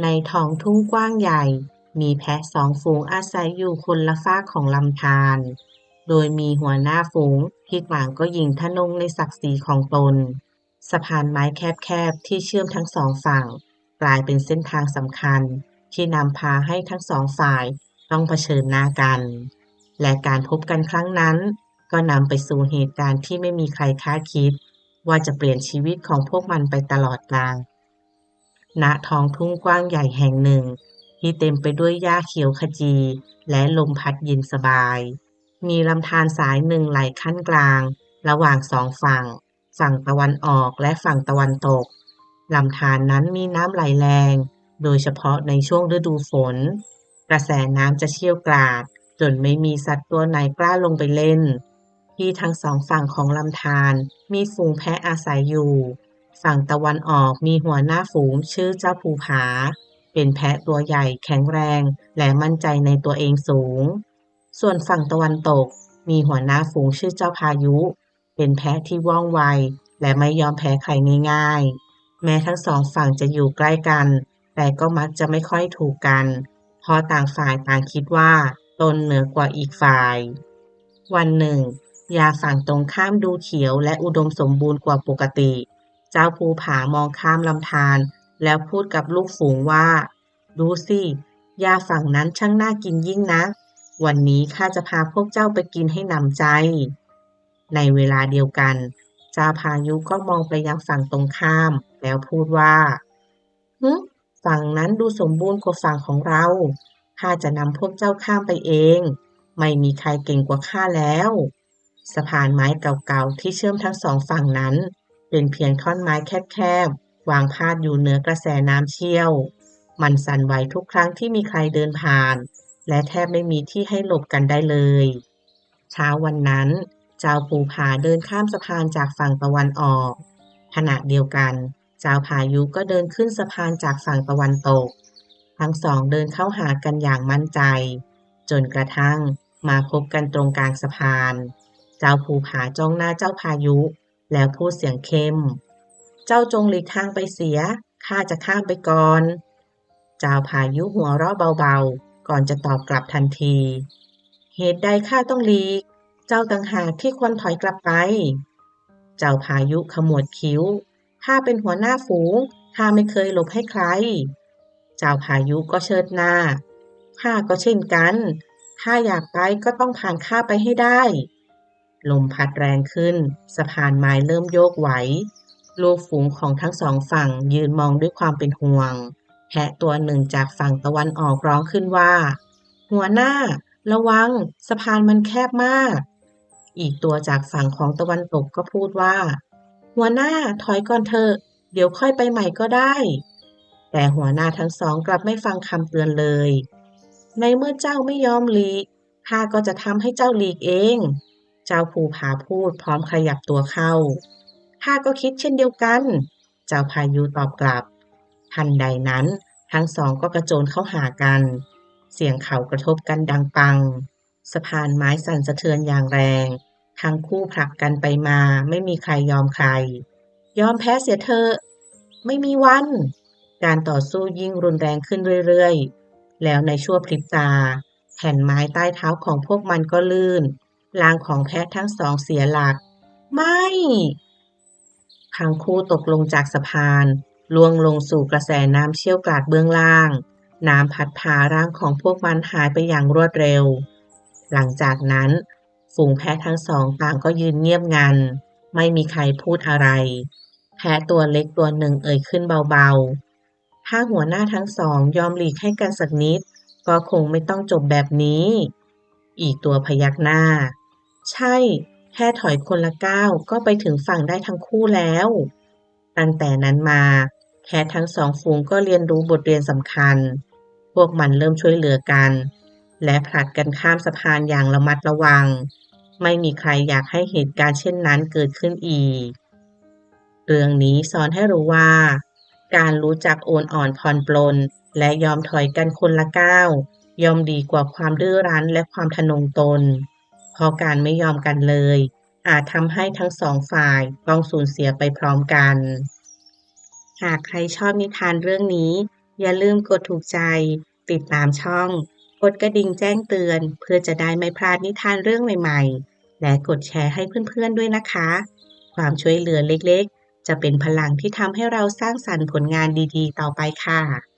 ໃນທ້ອງທົ່ງກວ້າງໃຫຍ່ ມີແພະສອງຝູງອາໄສຢູ່ຄົນລະຟາກຂອງລຳທານ, ໂດຍມີຫົວໜ້າຝູງທີ່ຕ່າງກໍຍິງທະນົງໃນສັກສີຂອງຕົນ. ສະພານໄມ້ແຄບໆທີ່ເຊື່ອມທັງສອງຝັ່ງ ກາຍເປັນເສັ້ນທາງສຳຄັນທີ່ນຳພາໃຫ້ທັງສອງຝ່າຍຕ້ອງຜະເຊີນໜ້າກັນ ແລະ ການພົບກັນຄັ້ງນັ້ນ ກໍນຳໄປສູ່ເຫດການທີ່ໄມ່ມີໃຄຄາດຄິດວ່າຈະປ່ຽນຊີວິດຂອງພວກມັນໄປຕະຫຼອດການ. ນະທ້ອງທົ່ງກວ້າງໃຫຍ່ແຫ່ງໜຶ່ງທີ່ເຕັມໄປດ້ວຍຫຍ້າຂຽວຂະຈີ ແລະ ລົມພັດເຢັນສະບາຍ, ມີລຳທານສາຍໜຶ່ງໄຫຼຂັ້ນກາງລະຫວ່າງສອງຝັ່ງ, ຝັ່ງຕາເວັນອອກ ແລະ ຝັ່ງຕາເວັນຕົກ. ລຳທານນັ້ນມີນ້ຳໄຫຼແຮງ, ໂດຍສະເພາະໃນຊ່ວງລະດູຝົນ, ກະແສນ້ຳຈະຊ່ຽວກຣາດ ຈົນໄມ່ມີສັດຕົວໃດກ້າລົງໄປຫຼິ້ນ. ທີ່ທັງສອງຝັ່ງຂອງລຳທານມີຝູງແພະອາໄສຢູ່. ຝັ່ງຕາເວັນອອກມີຫົວໜ້າຝູງຊື່ເຈົ້າພູຜາ, ເປັນແພະຕົວໃຫຍ່, ແຂງແຮງ ແລະ ໝັ້ນໃຈໃນຕົວເອງສູງ. ສ່ວນຝັ່ງຕາເວັນຕົກມີຫົວໜ້າຝູງຊື່ເຈົ້າພາຍຸ, ເປັນແພະທີ່ວ່ອງໄວ ແລະ ໄມ່ຍອມແພ້ໃຄງ່າຍໆ. ແມ້ທັງສອງຝັ່ງຈະຢູ່ໃກ້ກັນ, ແຕ່ກໍມັກຈະໄມ່ຄ່ອຍຖືກກັນ ເພາະຕ່າງຝ່າຍຕ່າງຄິດວ່າຕົນເໜືອກວ່າອີກຝ່າຍ. ວັນໜຶ່ງ, ຫຍ້າຝັ່ງຕົງຂ້າມດູຂຽວ ແລະ ອຸດົມສົມບູນກວ່າປົກກະຕິ. ເຈົ້າພູຜາມອງຂ້າມລຳທານ ແລ້ວພູດກັບລູກຝູງວ່າ, ດູສິ, ຫຍ້າຝັ່ງນັ້ນຊ່າງໜ້າກິນຍິ່ງນັກ. ວັນນີ້ຂ້າຈະພາພວກເຈົ້າໄປກິນໃຫ້ໜຳໃຈ. ໃນເວລາດຽວກັນ, ເຈົ້າພາຍຸກໍມອງໄປຍັງຝັ່ງຕົງຂ້າມ ແລ້ວພູດວ່າ, ຫຶ, ຝັ່ງນັ້ນດູສົມບູນກວ່າຝັ່ງຂອງເຮົາ. ຂ້າຈະນຳພວກເຈົ້າຂ້າມໄປເອງ. ໄມ່ມີໃຄເກັ່ງກວ່າຂ້າແລ້ວ. ສະພານໄມ້ເກົ່າໆທີ່ເຊື່ອມທັງສອງຝັ່ງນັ້ນ ເປັນພຽງທ່ອນໄມ້ແຄບໆ ວາງພາດຢູ່ເໜືອກະແສນ້ຳຊ່ຽວ. ມັນສັ່ນໄຫວທຸກຄັ້ງທີ່ມີໃຄເດີນຜ່ານ ແລະ ແທບໄມ່ມີທີ່ໃຫ້ຫຼົບກັນໄດ້ເລີຍ. ເຊົ້າວັນນັ້ນ, ເຈົ້າພູຜາເດີນຂ້າມສະພານຈາກຝັ່ງຕາເວັນອອກ. ຂະນະດຽວກັນ, ເຈົ້າພາຍຸກໍເດີນຂຶ້ນສະພານຈາກຝັ່ງຕາເວັນຕົກ. ທັງສອງເດີນເຂົ້າຫາກັນຢ່າງໝັ້ນໃຈ, ຈົນກະທັ່ງມາພົບກັນຕົງກາງສະພານ. ເຈົ້າພູຜາຈ້ອງໜ້າເຈົ້າພາຍຸ ແລ້ວພູດສຽງເຂັ້ມ, ເຈົ້າຈົ່ງຫຼີກທາງໄປເສຍ, ຂ້າຈະຂ້າມໄປກ່ອນ. ເຈົ້າພາຍຸຫົວເຣາະເບົາໆ ກ່ອນຈະຕອບກັບທັນທີ, ເຫດໃດຂ້າຕ້ອງຫຼີກ? ເຈົ້າຕ່າງຫາກທີ່ຄວນຖອຍກັບໄປ. ເຈົ້າພາຍຸຂະມວດຄິ້ວ, ຂ້າເປັນຫົວໜ້າຝູງ, ຂ້າໄມ່ເຄີຍຫຼົບໃຫ້ໃຄ. ເຈົ້າພາຍຸກໍເຊີດໜ້າ, ຂ້າກໍເຊັ່ນກັນ, ຖ້າຢາກໄປກໍຕ້ອງຜ່ານຂ້າໄປໃຫ້ໄດ້. ລົມພັດແຮງຂຶ້ນ, ສະພານໄມ້ເລີ່ມໂຍກໄຫວ. ລູກຝູງຂອງທັງສອງຝັ່ງຢືນມອງດ້ວຍຄວາມເປັນຫ່ວງ. ແພະຕົວໜຶ່ງຈາກຝັ່ງຕາເວັນອອກຮ້ອງຂຶ້ນວ່າ, ຫົວໜ້າ, ລະວັງ, ສະພານມັນແຄບມາກ. ອີກຕົວຈາກຝັ່ງຂອງຕາເວັນຕົກກໍພູດວ່າ, ຫົວໜ້າ, ຖອຍກ່ອນເຖາະ, ດຽວຄ່ອຍໄປໃໝ່ກໍໄດ້. ແຕ່ຫົວໜ້າທັງສອງກັບໄມ່ຟັງຄຳເຕືອນເລີຍ. ໃນເມື່ອເຈົ້າໄມ່ຍອມຫຼີກ, ຂ້າກໍຈະທຳໃຫ້ເຈົ້າຫຼີກເອງ. ເຈົ້າພູຜາພູດພ້ອມຂະຫຍັບຕົວເຂົ້າ. ຂ້າກໍຄິດເຊັ່ນດຽວກັນ, ເຈົ້າພາຍຸຕອບກັບ. ທັນໃດນັ້ນ, ທັງສອງກໍກະໂຈນເຂົ້າຫາກັນ. ສຽງເຂົາກະທົບກັນດັງປັງ. ສະພານໄມ້ສັ່ນສະເທືອນຢ່າງແຮງ. ທັງຄູ່ຜລັກກັນໄປມາ, ໄມ່ມີໃຄຍອມໃຄ. ຍອມແພ້ເສຍເຖາະ. ໄມ່ມີວັນ. ການຕໍ່ສູ້ຍິ່ງຮຸນແຮງຂຶ້ນເລື້ອຍໆ. ແລ້ວໃນຊົ່ວພຣິບຕາ, ແຜ່ນໄມ້ໃຕ້ເທົ້າຂອງພວກມັນກໍລື່ນ, ຮ່າງຂອງແພະທັງສອງເສຍຫຼັກ. ໄໝ! ທັງຄູ່ຕົກລົງຈາກສະພານ, ລ່ວງລົງສູ່ກະແສນ້ຳຊ່ຽວກາດເບື້ອງລ່າງ. ນ້ຳພັດພາຮ່າງຂອງພວກມັນຫາຍໄປຢ່າງລວດເລັວ. ຫຼັງຈາກນັ້ນ, ຝູງແພະທັງສອງຕ່າງກໍຢືນງຽບງັນ, ໄມ່ມີໃຄພູດອະໄລ. ແພະຕົວເລັກຕົວໜຶ່ງເອີ່ຍຂຶ້ນເບົາໆ, ຖ້າຫົວໜ້າທັງສອງຍອມຫຼີກໃຫ້ກັນສັກນິດ, ກໍຄົງໄມ່ຕ້ອງຈົບແບບນີ້. ອີກຕົວພະຍັກໜ້າ. ໃຊ່, ແຄ່ຖອຍຄົນລະກ້າວກໍໄປເຖິງຝັ່ງໄດ້ທັງຄູ່ແລ້ວ. ຕັ້ງແຕ່ນັ້ນມາ, ແພະທັງສອງຝູງກໍຮຽນຮູ້ບົດຮຽນສຳຄັນ. ພວກມັນເລີ່ມຊ່ວຍເຫຼືອກັນ ແລະ ຜລັດກັນຂ້າມສະພານຢ່າງລະມັດລະວັງ. ໄມ່ມີໃຄຢາກໃຫ້ເຫດການເຊັ່ນນັ້ນເກີດຂຶ້ນອີກ. ເລື່ອງນີ້ສອນໃຫ້ຮູ້ວ່າ ການຮູ້ຈັກໂອນອ່ອນຜ່ອນປົນ ແລະ ຍອມຖອຍກັນຄົນລະກ້າວ ຍ່ອມດີກວ່າຄວາມດື້ຄັ້ນ ແລະ ຄວາມທະນົງຕົນ, ເພາະການໄມ່ຍອມກັນເລີຍ ອາດທຳໃຫ້ທັງສອງຝ່າຍຕ້ອງສູນເສຍໄປພ້ອມກັນ. ຫາກໃຜຊອບນິທານເລື່ອງນີ້, อย่าลืมกดถูกใจ ติดตามช่อง กดกระดิ่งแจ้งเตือน เพื่อจะได้ไม่พลาดนิทานเรื่องใหม่ๆ และกดแชร์ให้เพื่อนๆด้วยนะคะ ความช่วยเหลือเล็กๆ จะเป็นพลังที่ทำให้เราสร้างสรรค์ผลงานดีๆ ต่อไปค่ะ